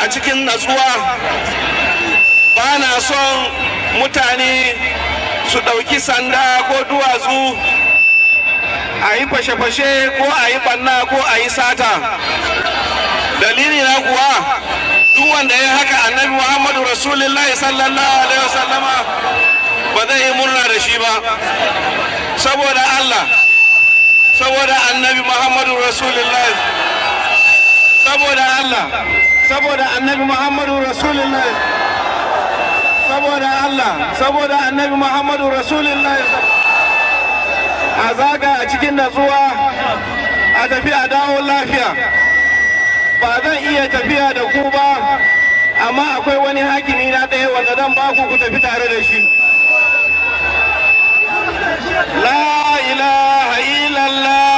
a cikin natsuwa. Ba na son mutane su ɗauki sanda ko duwatsu a yi fashe-fashe ko a yi ɓanna ko a yi sata. Dalili na kuwa, duk wanda ya haka, Annabi Muhammadu Rasulullahi sallallahu alaihi wasallama ba zai yi murna da shi ba. Saboda Allah, saboda Annabi Muhammadu Rasulullahi, saboda Allah, saboda Annabi Muhammadu Rasulullahi, saboda Allah, saboda Annabi Muhammadu Rasulullahi, a zaga a cikin natsuwa, a tafi a dawo lafiya. Ba zan iya tafiya da ku ba, amma akwai wani hakimi na ɗaya wanda zan ba ku, ku tafi tare da shi. La ilaha illallah.